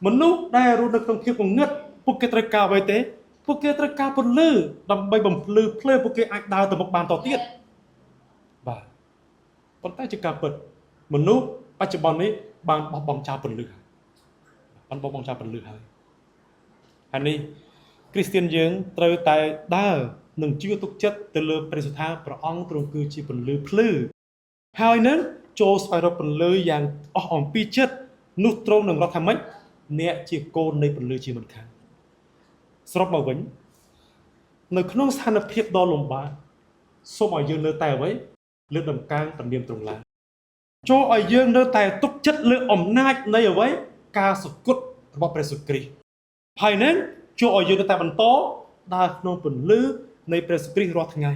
មនុស្សដែលរស់នៅក្នុងភាពងងឹតពួកគេត្រូវការអ្វីទេពួកគេត្រូវការពន្លឺដើម្បីបំភ្លឺផ្លូវពួកគេអាចដើរទៅមុខបានតទៀតបាទប៉ុន្តែជាការពិតមនុស្សបច្ចុប្បន្ននេះបានបោះបង់ចោលពន្លឺហើយបានបោះបង់ចោលពន្លឺហើយហើយនេះគ្រីស្ទៀនយើងត្រូវតែដើរនិងជឿទុកចិត្តទៅលើព្រះសុថាព្រះអង្គទ្រង់គឺជាពន្លឺភ្លឺហើយនឹងចូលស្វែងរកពន្លឺយ៉ាងអស់អំពីចិត្តនោះទ្រង់នឹងរដ្ឋថាម៉េចអ្នកជាកូននៃពន្លឺជាមិនខានសរុបមកវិញនៅក្នុងស្ថានភាពដ៏លំបាកសូមឲ្យយើងនៅតែអ្វីលើកដំកើងព្រះនាមទ្រង់ឡើងចូលឲ្យយើងនៅតែទុកចិត្តលើអំណាចនៃអ្វីការសគត់របស់ព្រះយេស៊ូវគ្រីស្ទហើយនឹងចូលឲ្យយើងនៅតែបន្តដើរក្នុងពន្លឺនៃព្រះយេស៊ូវគ្រីស្ទរាល់ថ្ងៃ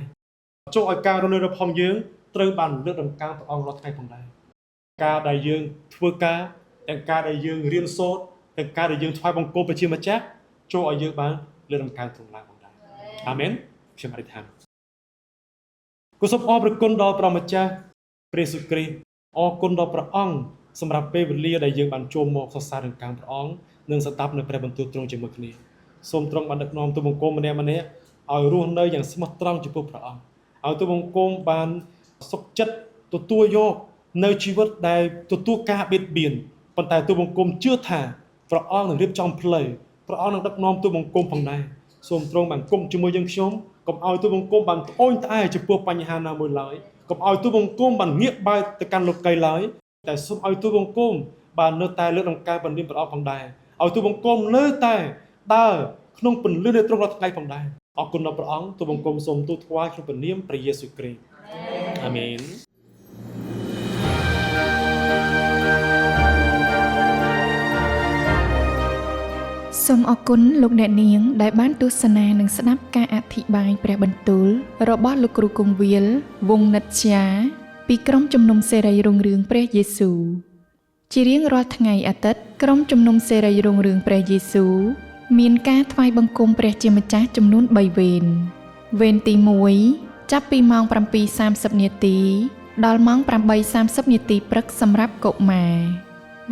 ចូលឲ្យការរស់នៅរបស់យើងត្រូវបានលើកដំកើងព្រះអង្គរាល់ថ្ងៃផងដែរការដែលយើងធ្វើការទាំងការដែលយើងរៀនសូត្រទាំងការដែលយើងថ្វាយបង្គំព្រះជាម្ចាស់ចូលឲ្យយើងបានលើកដំកើងទ្រង់ឡើងផងដែរអាមែនខ្ញុំអធិដ្ឋានគោសូមអរព្រះគុណដល់ព្រះម្ចាស់ព្រះយេស៊ូវគ្រីស្ទអរគុណដល់ព្រះអង្គសម្រាប់ពេលវេលាដែលយើងបានចូលមកសរសើរនឹងកាំងព្រះអង្គនិងស្ដាប់នៅព្រះបន្ទូលទ្រង់ជាមួយគ្នាសូមទ្រង់បានដឹកនាំទូបង្គំម្នាក់ម្នាក់ឲ្យរស់នៅយ៉ាងស្មោះត្រង់ចំពោះព្រះអង្គឲ្យទូបង្គំបានសុខចិត្តទទួលយកនៅជីវិតដែលទទួលការបៀតបៀនប៉ុន្តែទូបង្គំជឿថាព្រះអង្គនឹងរៀបចំផ្លូវព្រះអង្គនឹងដឹកនាំទូបង្គំផងដែរសូមទ្រង់បានគង់ជាមួយយើងខ្ញុំកុំឲ្យទូបង្គំបានត្អូញត្អែចំពោះបញ្ហាណាមួយឡើយកុំឲ្យទូបង្គំបានងាកបែរទៅកាន់លោកីឡើយតែសូមឲ្យទូបង្គំបាននៅតែលើកដំកើងបណ្ឌិតព្រះអង្គផងដែរឲ្យទូបង្គំនៅតែដើរក្នុងពន្លឺនៃទ្រង់រាល់ថ្ងៃផងដែរអរគុណដល់ព្រះអង្គទូបង្គំសូមទូលថ្វាយក្នុងព្រះនាមព្រះយេស៊ូវគ្រីស្ទអាមែន សូមអរគុណលោកអ្នកនាងដែលបានទស្សនានិងស្ដាប់ការអធិប្បាយព្រះបន្ទូលរបស់លោកគ្រូគង្វាលវង្សនិត្យាពីក្រុមជំនុំសេរីរុងរឿងព្រះយេស៊ូវជារៀងរាល់ថ្ងៃអាទិត្យក្រុមជំនុំសេរីរុងរឿងព្រះយេស៊ូវមានការថ្វាយបង្គំព្រះជាម្ចាស់ចំនួន3វេនវេនទី1ចាប់ពីម៉ោង7:30នាទីដល់ម៉ោង8:30នាទីព្រឹកសម្រាប់កុមារ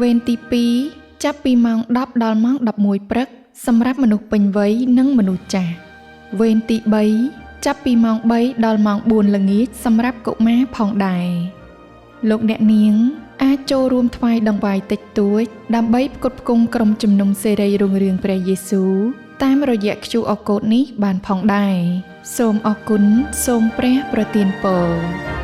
វេនទី2ចាប់ពីម៉ោង10ដល់ម៉ោង11ព្រឹកសម្រាប់មនុស្សពេញវ័យនិងមនុស្សចាស់វេនទី3ចាប់ពីម៉ោង3ដល់ម៉ោង4ល្ងាចសម្រាប់កុមារផងដែរលោកអ្នកនាងអាចចូលរួមថ្វាយដង្វាយតិចតួចដើម្បីផ្គត់ផ្គង់ក្រុមជំនុំសេរីរុងរឿងព្រះយេស៊ូវតាមរយៈ QR Code នេះបានផងដែរសូមអរគុណសូមព្រះប្រទានពរ។